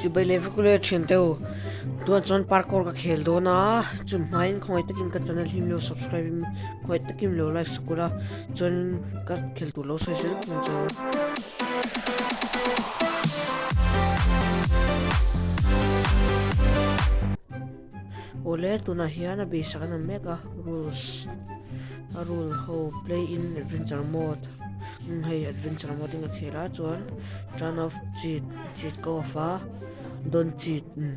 Chibai leh vek ule thian te u tunah chuan parkour ka khel dawn a chum hmain khawngaih takin ka channel hi milo subscribe in khawngaih takin milo like sak ula chuanin ka khel tur lo sawi zel bawk ang che u. Awle tunah hian a basic an awm mek a rules a rule ho play in adventure mode umm hei adventure mode in ka khel a chuan turn off cheat cheat ka off a don't cheat umm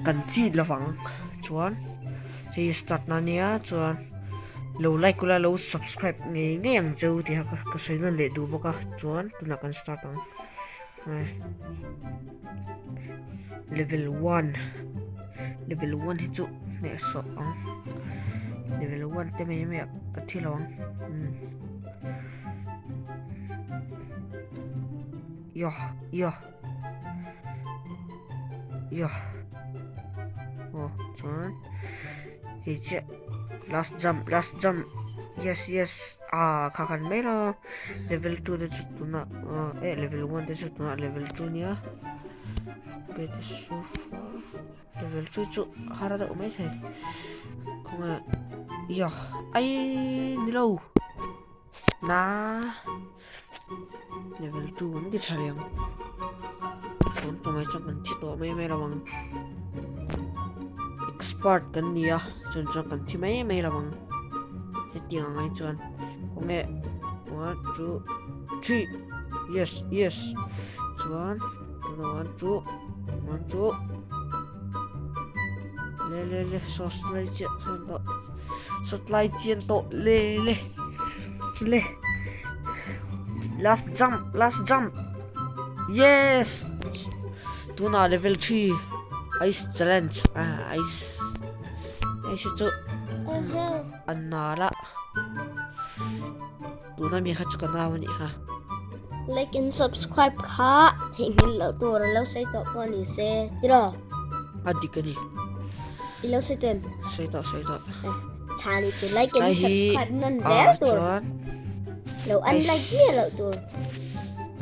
kan cheat lovang chuan hei start na ania chuan lo like ula lo subscribe ngei ngei ang cheu tih kha ka sawi nawn leh duh bawk a chuan tunah kan start ang. Level 1 Level 1 hi chu hneh sawh ang Level 1 te mai mai ka thi lo ang Yo yo Yo Oh chuan hei chiah last jump last jump yes yes Ah kha khan mai lo level 2 te chu tuna eh level 1 te chu tuna level 2 nia bet so far level 2 chu har deuh mai thei khawnge ya ai nilo na level 2 an ti tha liang tun tumai chuan kan thi tawh mai mai lo ang expert kan ni a chuan chuan kan thi mai mai lo ang hetiang ang ai chuan khawnge 1 2 3 yes yes chuan 1 2 1 2 le le le sauce lai chiah chuan tawh sawt lai chian tawh le le le last jump last jump yes tuna level 3 ice challenge ah ice ice chu an nala tuna mi kha chu ka nau ani kha like and subscribe kha theihnghilh loh tur a lo sawi tawh pawh ni se tiraw a dik ani i lo sawi tawh em sawi tawh sawi tawh tha ni chu like and subscribe nan zel tur lo unlike miah loh tur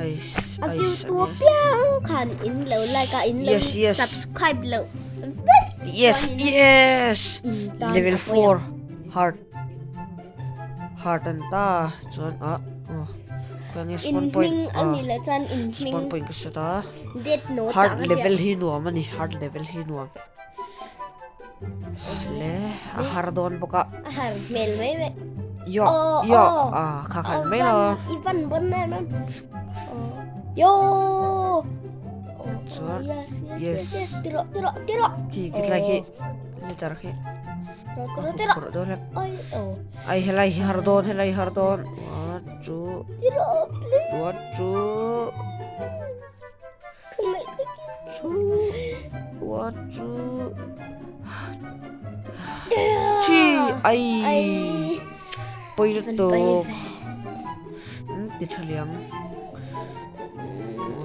a view tu piang khan in lo like a in lo subscribe lo yes yes level 4 hard Heart an ta chuan a khawnge spawn point a ni la chuan in hming spawn point ka set a death note heart level hi nuam ani heart level hi nuam le a har dawn bawk a a har hmel mai mai yo yo a kha khan mai lo i van bon na mam yo chuan yes yes yes yes tiro tiro tiro khi khi lai khi liter khi Ai helai hi har dawn helai har dawn one two one two two one two three ai poi lutuk ti tha liang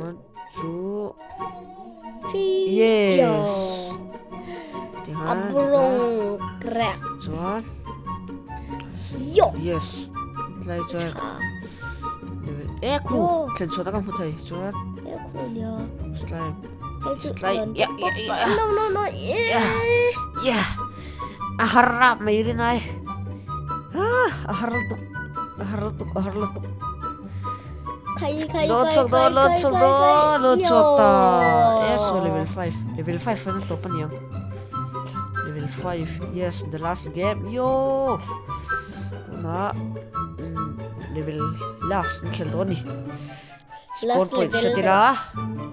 one two Yes. A brong crack. Chuan. Yo. Yes. Lai chuan. E khu. Thlen chhuat a ka hmu thei. Chuan. E khu nia. Slime. Slime. Ya ya ya. No no no. Yeah. Yeah. A har rap mai rinai. Ah, a har lutuk. A har lutuk, a har lutuk. Load chhuak dawn, load chhuak dawn, load chhuak ta. Yes, so level 5. Level 5 an tawp aniang. Level 5. Yes, the last game. Yo! Tuna level last an khel dawn ni. Spawn point set ila.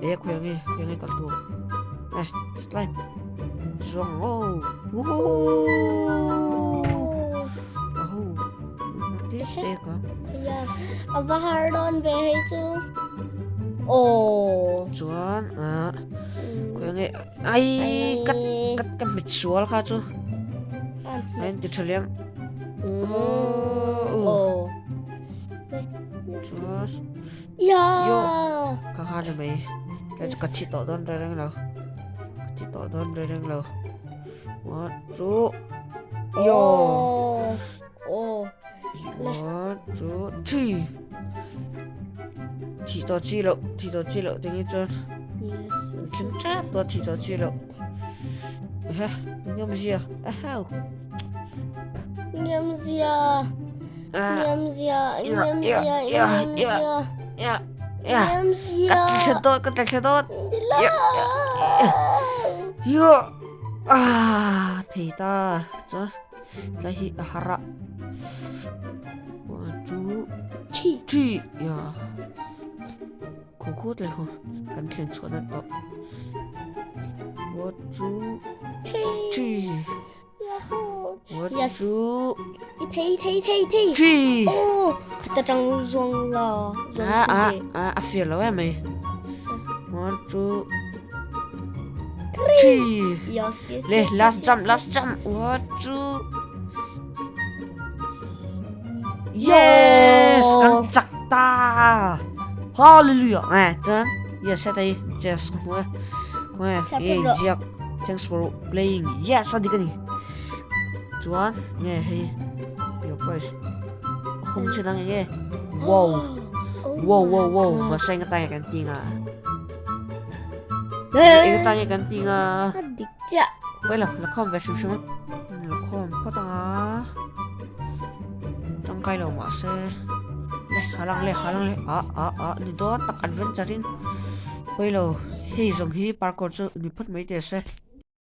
E khawi ange, khawi ange kal tur. Eh, slime. Zuang oh. Woohoo! Aho. Ya, a va har dawn ve hei chu. Oh. Chuan a khawi nge ai kat kat ka hmet sual kha chu. Ai ti tha liang. Oh. Chuan Ya. Yo ka kha ni mai. Ka chu ka thi tawh dawn reng lo. Ka thi tawh dawn reng lo. One, two. Yo. Oh. One, two, three. Thi tawh chi loh, thi tawh chi loh tinge chuan. Thleng tep tawh chi tawh chi loh. Ehe, ngam zia. Eheu. Ngam zia. Ngam zia, ngam zia, ngam zia. Ya, ya. Ngam zia. Ka tla dawt, ka tla dawt. Dila. Yo. Ah, thei ta. Chuan tlai hi a har a. One, two, three. Ya. Khaw khaw tlai khaw kan thlen chhuah na tawh. One, two, three. One, two, Thei thei thei thei. Three. Oh, khata tang zuang la. Zuang A a a a fir lo em mai. One, two, three. Yes, yes, Le, yes, last yes, jump, yes, last yes. jump. One, two. Yes, kan chak ta. Hallelujah. Eh, chuan yes heta hi chess ka hmu e. Khawnge Chhiar e phawt rawh. ziak thanks for playing. Yes a dik a ni. Chuan nge hei your price hung chin ang enge. Wow. Oh Wow my wow wow. God. Mahse enga ta nge kan ti nga. Enga ta nge kan ti nga. A dik chiah. Wait la, la khawm ve hrim hrim a. La khawm phawt ang a. Tangkai lo mahse. Le, halang le, halang le. A, a, a, ni dawn tak adventure in. Wait lo, hei zawng hi parkour chu ni phawt mai teh se.